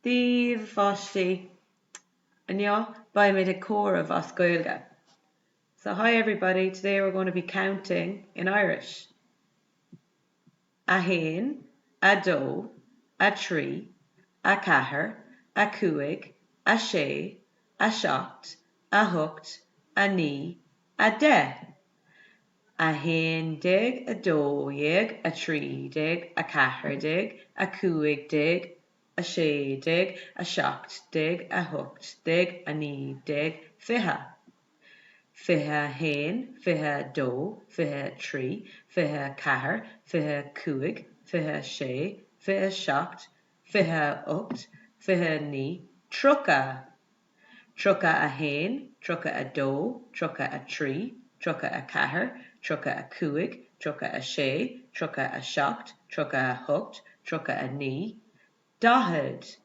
Dia daoibh, a pháistí. Inniu, beimid ag comhaireamh as Gaeilge. So hi everybody, today we're going to be counting in Irish. 1, 2, 3, 4, 5, 6, 7, 8, 9, 10. 11, 12, 13, 14, 15, 16, 17, 18, 19, 20. 21, 22, 23, 24, 25, 26, 27, 28, 29, 30.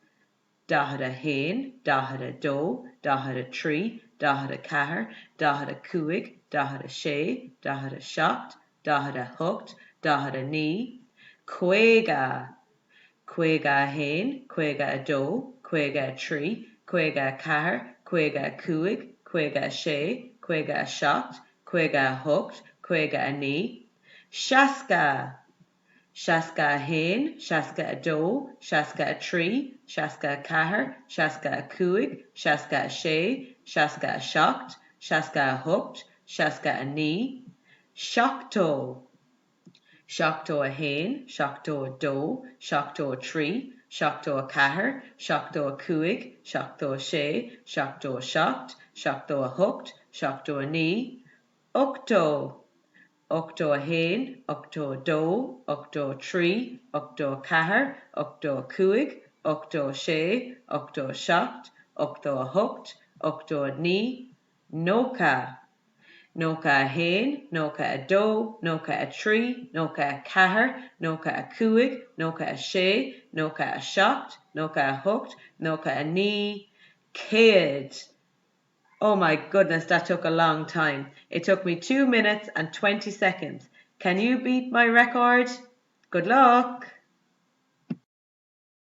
31, 32, 33, 34, 35, 36, 37, 38, 39, 40. 41, 42, 43, 44, 45, 46, 47, 48, 49, 50. 51, 52, 53, 54, 55, 56, 57, 58, 59, 60. 61, 62, 63, 64, 65, 66, 67, 68, 69, 70. 71, 72, 73, 74, 75, 76, 77, 78, 79, 80. 81, 82, 83, 84, 85, 86, 87, 88, 89, 90. 91, 92, 93, 94, 95, 96, 97, 98, 99, 100. Oh my goodness, that took a long time. It took me 2 minutes and 20 seconds. Can you beat my record? Good luck!